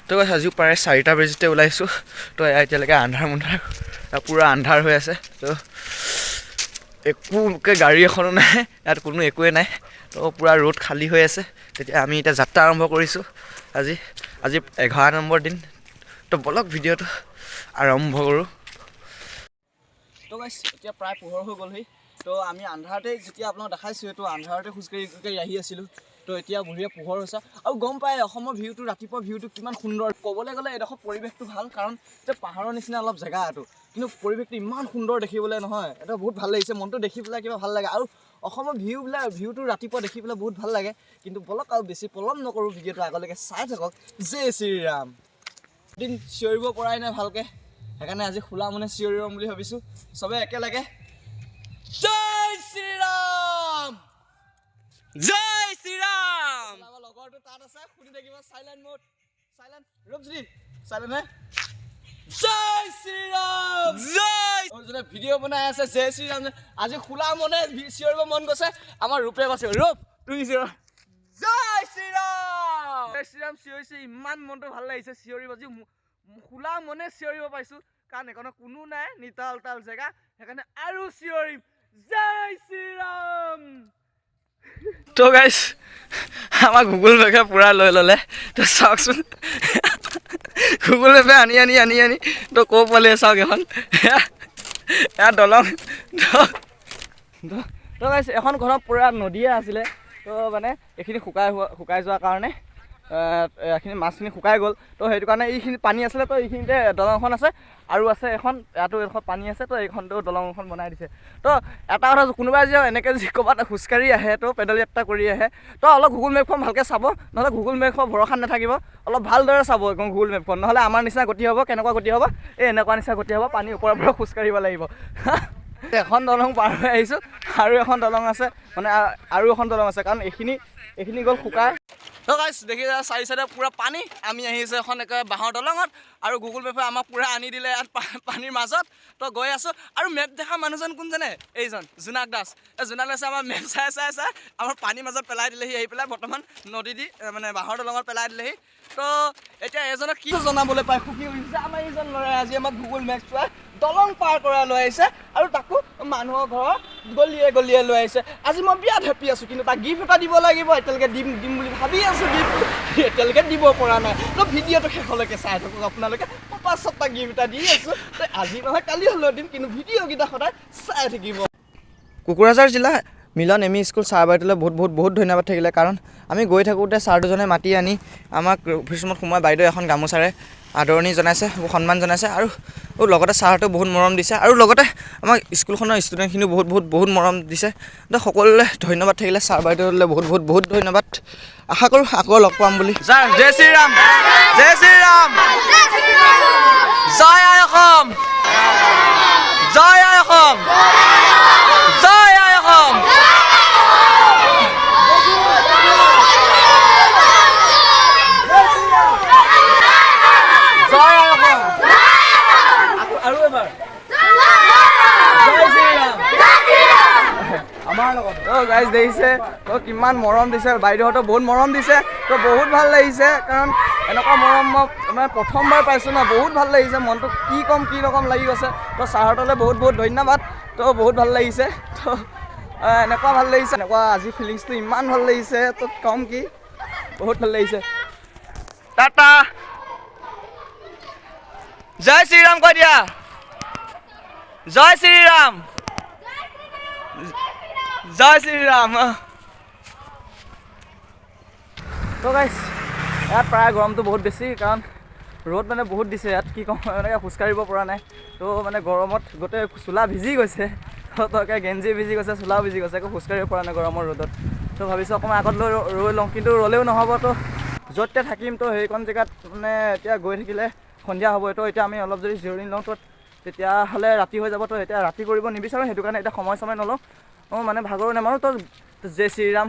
তো আজিও প্ৰায় 4টা বাজিতে ওলাইছোঁ। তো এতিয়ালৈকে আন্ধাৰ মুন্ধাৰ পূৰা আন্ধাৰ হৈ আছে। তো একোকে গাড়ী এখনো নাই ইয়াত, কোনো একোৱেই নাই। তো পূৰা ৰোড খালী হৈ আছে। তেতিয়া আমি এতিয়া যাত্ৰা আৰম্ভ কৰিছোঁ। আজি আজি 11 নম্বৰ দিন। তো বলক ভিডিঅ'টো আৰম্ভ কৰোঁ। তো গাইছ, এতিয়া প্ৰায় পোহৰ হৈ গ'লহি। তো আমি আন্ধাৰতে যেতিয়া আপোনাক দেখাইছোঁ, এইটো আন্ধাৰতে খোজকাঢ়ি খোজকাঢ়ি আহি আছিলোঁ। তো এতিয়া বঢ়িয়া পোহৰ হৈছে আৰু গম পায় অসমৰ ভিউটো, ৰাতিপুৱা ভিউটো কিমান সুন্দৰ। ক'বলৈ গ'লে এইডোখৰ পৰিৱেশটো ভাল, কাৰণ এতিয়া পাহাৰৰ নিচিনা অলপ জেগা এইটো, কিন্তু পৰিৱেশটো ইমান সুন্দৰ দেখিবলৈ নহয়। এটা বহুত ভাল লাগিছে, মনটো দেখি পেলাই কিবা ভাল লাগে। আৰু অসমৰ ভিউবিলাক, ভিউটো ৰাতিপুৱা দেখি পেলাই বহুত ভাল লাগে। কিন্তু বলক আৰু বেছি পলম নকৰোঁ, ভিডিঅ'টো আগলৈকে চাই থাকক। জয় শ্ৰীৰাম। দিন চিঞৰিব পৰাই নাই ভালকৈ, সেইকাৰণে আজি খোলা মনে চিঞৰিম বুলি ভাবিছোঁ। চবে একেলগে জয় শ্ৰীৰাম, জয় শ্ৰীৰাম। আমাৰ লগৰটো তাত আছে, শুনি থাকিব। Silent mode, silent, Rupjyoti silent হে। জয় শ্ৰীৰাম, জয়। যোনে ভিডিঅ' বনাই আছে, জয় শ্ৰীৰাম। আজি খোলা মনে চিঞৰিব মন গৈছে। আমাৰ ৰূপে কৈছে, ৰূপ তুমি চিঞৰ। জয় শ্ৰীৰাম, জয় শ্ৰীৰাম চিঞৰিছে, ইমান মনটো ভাল লাগিছে চিঞৰিব। আজি খোলা মনে চিঞৰিব পাৰিছোঁ, কাৰণ এইকণত কোনো নাই, নিতাল তাল জেগা, সেইকাৰণে আৰু চিঞৰিম জয় শ্ৰীৰাম। তো গাইছ, আমাৰ গুগল মেপে পূৰা লৈ ল'লে। তো চাওকচোন, গুগল মেপে আনি আনি আনি আনি তো ক'ৰ পালে চাওক। এখন এয়া দলং। তো গাইছ, এখন ঘৰত পূৰা নদীয়ে আছিলে। তো মানে এইখিনি শুকাই যোৱাৰ কাৰণে এইখিনি মাছখিনি শুকাই গ'ল। তো সেইটো কাৰণে এইখিনি পানী আছিলে। তো এইখিনিতে দলংখন আছে আৰু আছে এখন, ইয়াতো এডোখৰ পানী আছে। তো এইখনতো দলং এখন বনাই দিছে। তো এটা কথা, কোনোবাই যে এনেকৈ যদি ক'ৰবাত খোজকাঢ়ি আহে, তো পেদল যাত্ৰা কৰি আহে, তো অলপ গুগল মেপখন ভালকৈ চাব, নহ'লে গুগল মেপখন ভৰসা নাথাকিব। অলপ ভালদৰে চাব গুগল মেপখন, নহ'লে আমাৰ নিচিনা গতি হ'ব। কেনেকুৱা গতি হ'ব? এই এনেকুৱা নিচিনা গতি হ'ব, পানী ওপৰৰ পৰা খোজকাঢ়িব লাগিব। এখন দলং পাৰ হৈ আহিছোঁ, আৰু এখন দলং আছে, মানে আৰু এখন দলং আছে, কাৰণ এইখিনি গ'ল শুকাই। তো গাইছ, দেখি চাৰি চাইডে পূৰা পানী। আমি আহিছোঁ এখন একেবাৰে বাঁহৰ দলঙত আৰু গুগল মেপে আমাক পূৰা আনি দিলে ইয়াত পানীৰ মাজত। তো গৈ আছোঁ। আৰু মেপ দেখা মানুহজন কোন জানে? এইজন জোনাক দাস। এই জোনাক দাসে আমাৰ মেপ চাই চাই চাই আমাৰ পানীৰ মাজত পেলাই দিলেহি আহি পেলাই, বৰ্তমান নদী দি মানে বাঁহৰ দলঙত পেলাই দিলেহি। তো এতিয়া এজনক কি জনাবলৈ পাই সুখী হৈছে, আমাৰ এইজন ল'ৰাই আজি আমাক গুগল মেপ চোৱাই দলং পাৰ কৰাই লৈ আহিছে আৰু তাকো মানুহৰ ঘৰৰ গলিয়ে গলিয়ে লৈ আহিছে। আজি মই বিৰাট হেপী আছোঁ, কিন্তু তাক গিফ্ট এটা দিব লাগিব। এতিয়ালৈকে দিম দিম বুলি ভাবি আছোঁ, গিফ্ট এতিয়ালৈকে দিব পৰা নাই। তো ভিডিঅ'টো শেষলৈকে চাই থাকক আপোনালোকে। মই পাছত তাক গিফ্ট এটা দি আছোঁ। তো আজি নহয় কালি হ'লেও দিম, কিন্তু ভিডিঅ'কেইটা সদায় চাই থাকিব। কোকৰাঝাৰ জিলা মিলন এম ই স্কুল ছাৰ বাইদেউলৈ বহুত বহুত বহুত ধন্যবাদ থাকিলে, কাৰণ আমি গৈ থাকোঁতে ছাৰ দুজনে মাতি আনি আমাক অফিচ ৰুমত সোমোৱাই বাইদেউ এখন গামোচাৰে আদৰণি জনাইছে, সন্মান জনাইছে আৰু লগতে ছাৰহঁতেও বহুত মৰম দিছে আৰু লগতে আমাক স্কুলখনৰ ষ্টুডেণ্টখিনিও বহুত বহুত বহুত মৰম দিছে। তো সকলোলৈ ধন্যবাদ থাকিলে, ছাৰ বাইদেউলৈ বহুত বহুত বহুত ধন্যবাদ। আশা কৰোঁ আকৌ লগ পাম বুলি। জয় শ্ৰীৰাম, জয় শ্ৰীৰাম, জয় আই অসম, জয় আই অসম, জয় আই অসম। জয় আই অসম। আৰু এবাৰ জয় শ্ৰীৰাম। আমাৰ লগত গাইজ দেখিছে তো কিমান মৰম দিছে, বাইদেউহঁতেও বহুত মৰম দিছে। তো বহুত ভাল লাগিছে, কাৰণ এনেকুৱা মৰম মই মানে প্ৰথমবাৰ পাইছোঁ ন, বহুত ভাল লাগিছে। মনটো কি ক'ম কি নক'ম লাগি গৈছে। তো ছাৰহঁতলৈ বহুত বহুত ধন্যবাদ। তো বহুত ভাল লাগিছে। তো এনেকুৱা ভাল লাগিছে, এনেকুৱা আজি ফিলিংছটো ইমান ভাল লাগিছে, তো কম কি বহুত ভাল লাগিছে। টাটা, জয় শ্ৰীৰাম কৈ দিয়া, জয় শ্ৰীৰাম, জয় শ্ৰীৰাম। তো গাইছ, ইয়াত প্ৰায় গৰমটো বহুত বেছি, কাৰণ ৰ'দ মানে বহুত দিছে ইয়াত, কি ক'ম, এনেকৈ খোজকাঢ়িব পৰা নাই। তো মানে গৰমত গোটেই চোলা ভিজি গৈছে, তো একে গেঞ্জি ভিজি গৈছে, চোলাও ভিজি গৈছে, একো খোজকাঢ়িব পৰা নাই গৰমৰ ৰ'দত। তো ভাবিছোঁ অকণমান আগত লৈ ৰৈ লওঁ, কিন্তু ৰ'লেও নহ'ব। তো য'তে থাকিম তো সেইকণ জেগাত মানে এতিয়া গৈ থাকিলে সন্ধিয়া হ'ব। তো এতিয়া আমি অলপ যদি জিৰণি লওঁ তো তেতিয়াহ'লে ৰাতি হৈ যাব। তো এতিয়া ৰাতি কৰিব নিবিচাৰোঁ, সেইটো কাৰণে এতিয়া সময় চময় নলওঁ, মানে ভাগৰো নামাৰোঁ। তো জয় শ্ৰীৰাম।